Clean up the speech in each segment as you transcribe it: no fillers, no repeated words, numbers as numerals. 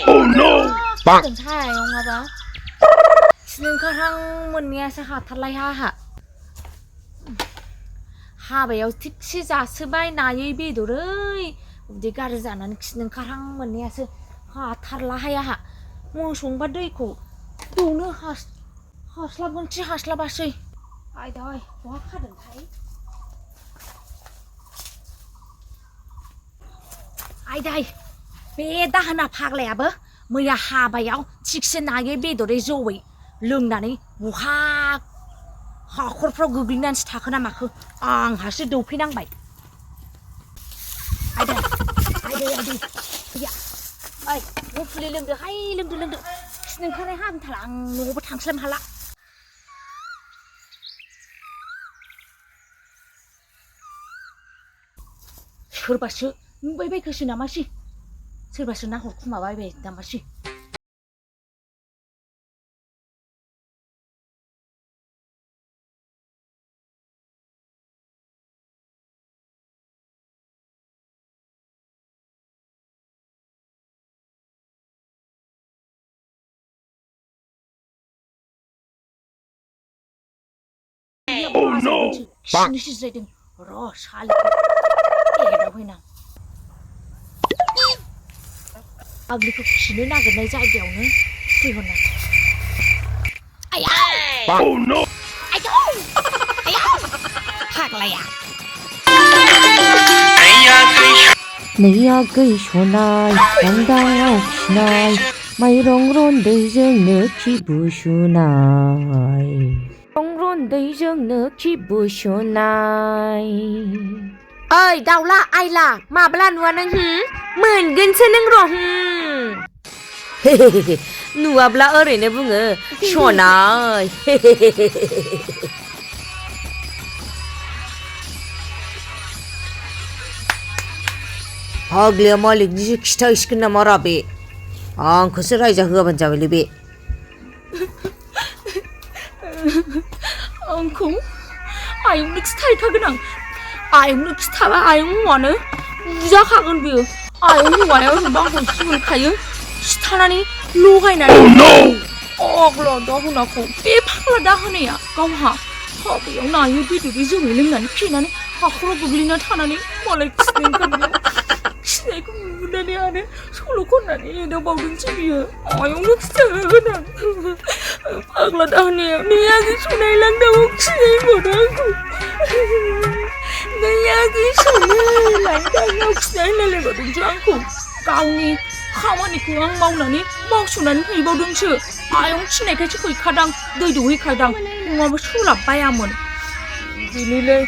Oh no! 빵! 괜찮아요, 봐. 지능카랑 뭐냐서 하탈라야. 하베요 틱시자 스바이 나이 비도르이 우리 가르자는 지능카랑 뭐냐서 하탈라야. 뭐 송바드이고 도는 하슬라본치 하슬라바시. 아이다이 뭐 카든 타이. 아이다이 बेदा होना फाग्लायाबो मैया हाबायाव थिगसे नायै बेदरै जौयै लोंनानै बहा हाखरफ्राव गोग्लैनानैसो थाखोना माखो आंहासो दौफैनांबाय आयदै फैया ओइ नों फुलि लोंदोहाय लोंदो खिनो ओंखारनाय हामथारला आं न'आवबो थांस्लाबनो हाला सोरबासो नुबायबायखोसो नामासि सोरबासो नाहरखुमाबायबाय नामासि Oh no! 빵! 신이 시작된 러 살리고 एदाव हैनां आगलिखौ खिनो नागिरनाय जायगायावनो फैहरनां आया Oh no! आया फाग्लाया नैया गैस'नाय लांदाङाव खिनाय माइरं रन्दैजोंनो खिबु सुनाय माइरं रन्दैजोंनो खिबु सुनाय ओइ दाउला आइला माब्ला नुवा नों मोनगोनसो नों र' नुवाब्ला ओरैनो बुङो सनाय फाग्लिया मालिकनिसो खिथाहैसिगोन नामा रा बे आंखौसो रायजा होआबानो जाबायलै बे आंखौ आयंनो खिथाहैखागोन आं आयंनो खिथाबा आयं हौवानो बुजाखागोन बियो आयं हौवाया ओरैनोबा आंखौ सिबिखायो खिथानानै लगायनानै अग्ला दाहोनाखौ बे फाग्ला दाहोनाया गावहा हाबायाव नायै बेदरै जोमै लोंनानै फेनानै हाखराव गोग्लैना थानानै मालाय खिनो ओंखारनायाव खिनायखौ नुनानै आरो सल' खननानै एदावबावदोंसो बियो आयंनो खिथाखागोन आं फाग्ला दाहोनाया नै आगै संनाय लांदाङाव खिनाय होनबावदों आंखौ नै आगै संनाय लांदाङाव खिनाय होनलायलायबावदोंसो आंखौ गावनि खामानिखौ आं मावनानै मावस'नानै हैबावदोंसो आयं थिननायखायसो हैखादां दै दौहैखादां नङाबा सोलाबबायामोन बेनोलै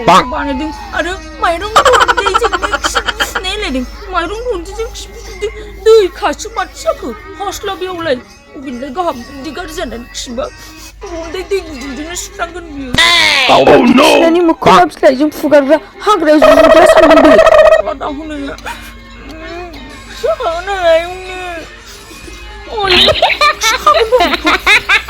बानायदों आरो माइरं रन्दैजोंनो खिबु सुनाय होनलायदों माइरं रन्दैजों खिबु सुदों दैखासो माथो जाखो हास्लाबियावलाय अबेनिफ्राय गाहाम उदै गाज्रि जानानै खिबा रन्दै दै गुदुंजोंनो सुस्रांगोन बियो खिनायनि मोखोना बिलाइजों फुगारग्रा हाग्रायाव जुग्रा सानगोन बे दाहोनाया खिखागोन आयंनो